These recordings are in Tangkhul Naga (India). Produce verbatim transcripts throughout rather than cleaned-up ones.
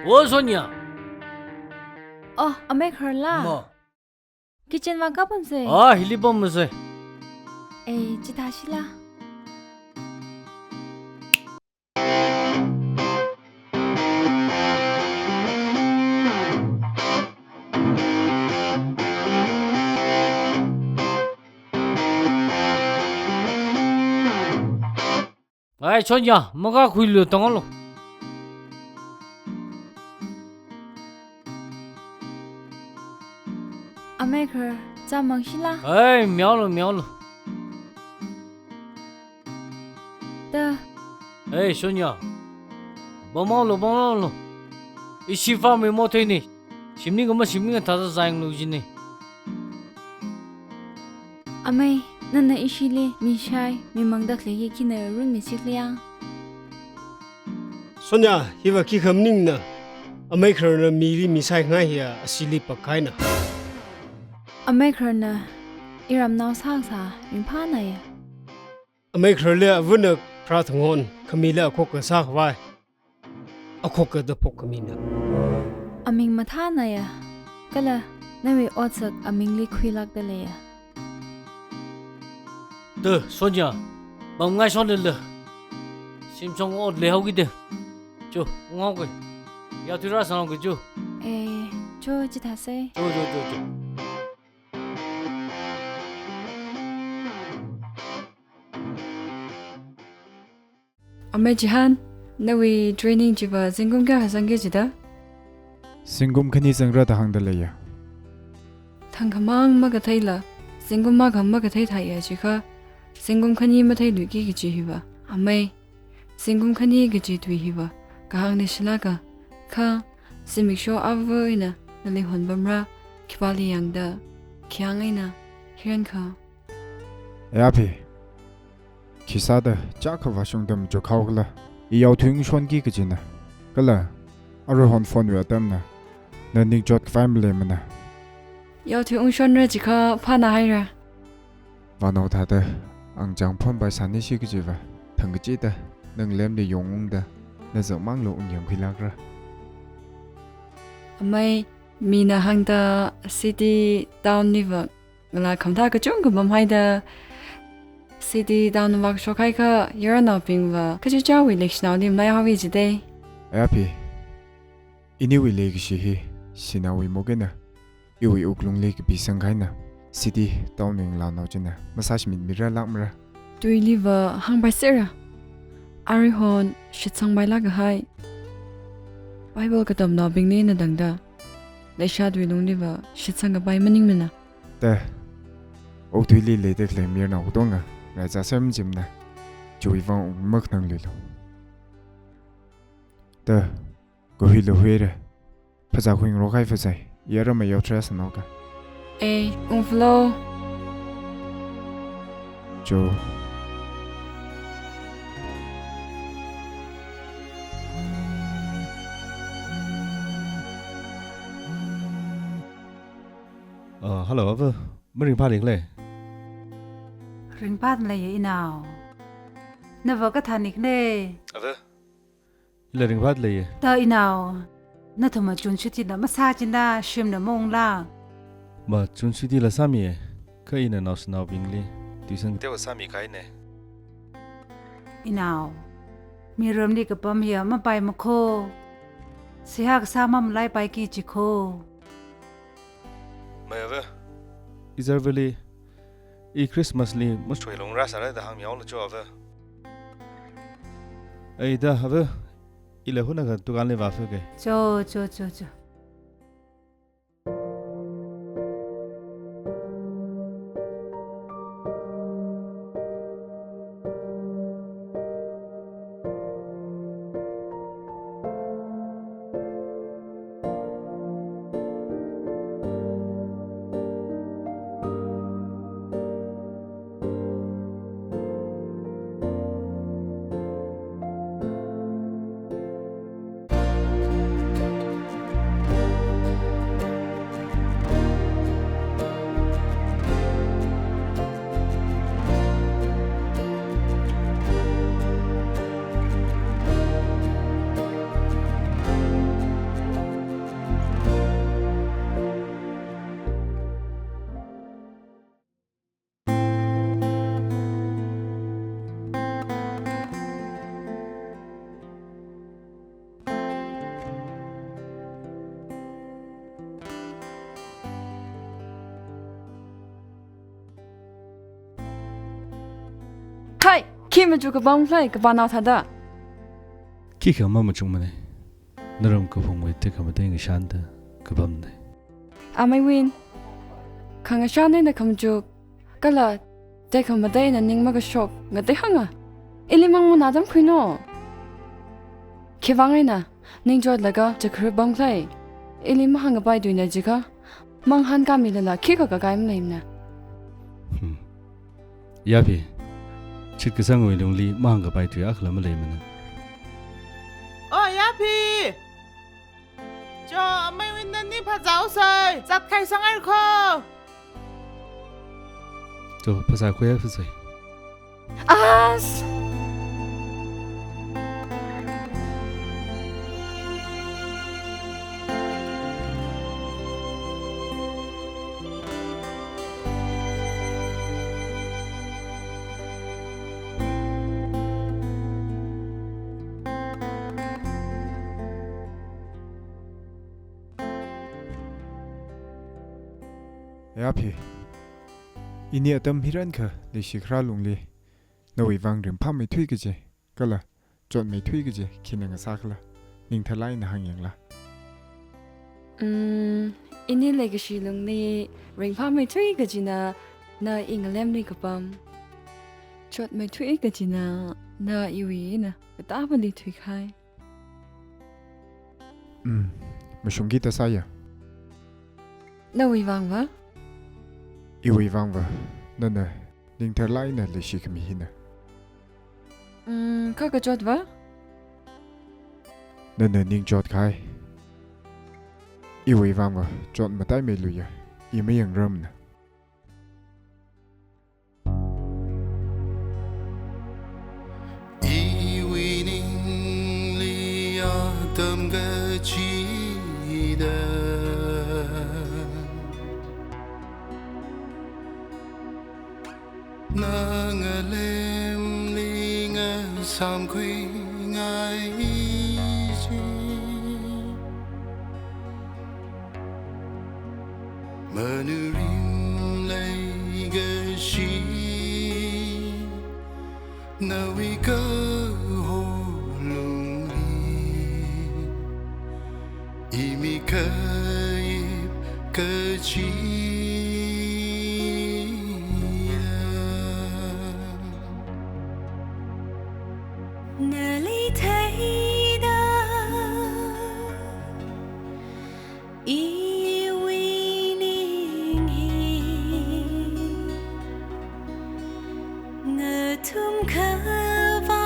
O Sonia. Oh, amei Kharla. Ma. Kitchen vang kapamsei. Ah, hili pammasei. Ei, chithāshila. Ai, Sonia, makakhuilu, tanglu. Amei Khar, chāmangshila. Ai, miaolu, miaolu. Ta. Ai, Sonia. Pamlu, pamlu. Ishi farm mi motheini. Shimni kama shimni thāda zainglu jini. Amei, nana ishili mishai, mimangda khalei hi khina runmi chikliang. Sonia, hiva khikha maningna. Amei Kharna mili misai ngai hiya, ashili pakkahaina. Amei Kharna iramnao sāsā, ringphānaya. Amei Kharli avana pharāthang hon, khamila akhoka sākhavai. Akhoka da phokkamina. Aming mathānaya, kala nawui otsak amingli khuilākda leiya. Ta, Sonia, pamngai shonlala. Shimshong ot leihaokida. Cho, unghaoke. Yaothui rāsanghaoke cho. Eh, cho chithāsei. Cho, cho, cho, cho. Amei Jihan, nawui training chiva zingkum kayākha zangki jida? Zingkum khani zangra da hāngda leiya. Thangkhamang makatheila, zingkum akha makathei thāya chikha, zingkum khani matheiluiki kaji hiva. Amei, zingkum khani kaji tui hiva, kahāngna shilaka, kha, zimiksho ava eina nali honpamra, khipāli yangda, khayang eina, hiyākha. Ayaphi, khisāda chākha vāshungda machukhaokhala, i yaothui ungshonki kajina, kala, aruihon phone wui atamna, na ningchot khavai maleimana. Yaothui ungshonra chikha phānāhaira. Vānao thāda, angchang phone paisānishi kajiva, thangkachida, na ngalemli yongungda, na zakmangla ungyāngkhuilākra. Amei, mina hāngda city town liva, ngalā khamathā kachungkha pamhaida, city town vākashok haikha, yaranaobingva, kachichāwui leishinaoli malaihaowa jidei. Ayaphi, iniwui leikashi hi, shanaowui mok eina, iwui wuklungli kapisang kahaina, city town wui ngalānao china, masāshimit miralākmara. Tuiliva hāngpaisera, aruihon shitsangpailāk kahai, Bible katamnaobingli eina tangda, leishatwui lungliva shitsang kapai maningmana. Ta, okathuili leida khalei mayarnao katonga, raiza semjimna, chiwui vang ungmakhanangluilu. Ta, kahuilu huira, phazā khuingarok kahai phazā, yarama yaothra sanaoka. Ei, ungfalo. Cho. Ah, hello, ava. Maringphāli khala? Ringphāda leiya inao. Nava kathānli khala? Ava. Ila ringphāda leiya. Ta inao. Nathumva June chuttila masā china shimna maungla? Ma June chuttila sāmiya. Kha ina naoshinaobingli tuition kateowa sāmikahaina. Inao. Miramli kapam hiya mapaimakho. Seihā kasā mamalaipaiki jikho. Mai ava, i Zarvali, i Christmas li mashoilungra sāra da hāngmihaolu cho ava. Ai da ava, ila hunakha dukanli vāfike. Cho, cho, cho, cho. Khi machuk kapam khalei, kapanao thāda? Khikha mamachukmana. Naram kaphungwui tekhamatei ngashanda kapamna. Ameiwin, khangashan eina khamachuk, kala tekhamatei eina ning makashok ngatei hānga. Ili mang manā tamkhuino. Khiwuivang eina, ning chotlaga chakra pam khalei, ili mahāngkapai tuina jiakha, mangahānkāmilala khikha kakai maleimana. Hmm. Yaphi, shitkasangwui lungli mahāngkapai tui akhala maleimana. Oh, Yaphi! Cho, ameiwui nani phazā haosai, zatkahai sāngaira kho. Cho, phasā khuiya phasai. As! Yaphi, ini atam hiyākha leishi kharā lungli nawui vang ringphāmeithui kaji, kala chotmeithui kaji khina ngasākhala, ning tharlāk eina hāngyanglu. Mm, ini leikashi lungli ringphāmeithui kajina, na i ngalemli kapam. Chotmeithui kajina, na iwui eina katāpāli thuikahai. Mm, mashungki da sāya. Nawui vangva? Iwui vangva, nana ning tharlāk eina leishi khami hina. Mm, kha kachotva? Nana ning chotkahai. Iwui vangva chot mataimeiluya, i mayangrarmana. Iwui ningli atam kachida, na ngalemli ngasāmkhuingai chi. Manurim leikashi, nawui kahor lungli, i mik khaip kachiya. Nali theida, iwui ning hi ngathum khavā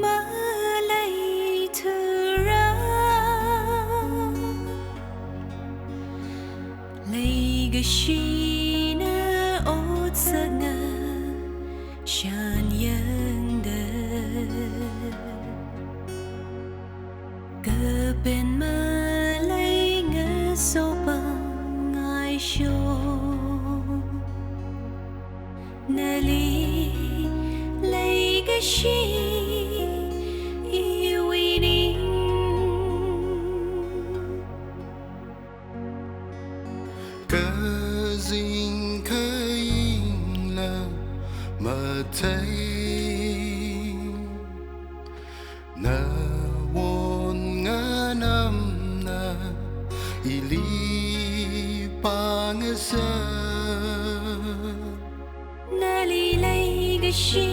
maleithura. Leikashina otsak ngashanyangda, kapen malei ngasopang ngaisho. Nali leikashi iwui ning, kazing khayingla mathei. Nawon nganamna ili pāngasak. Nali leikashi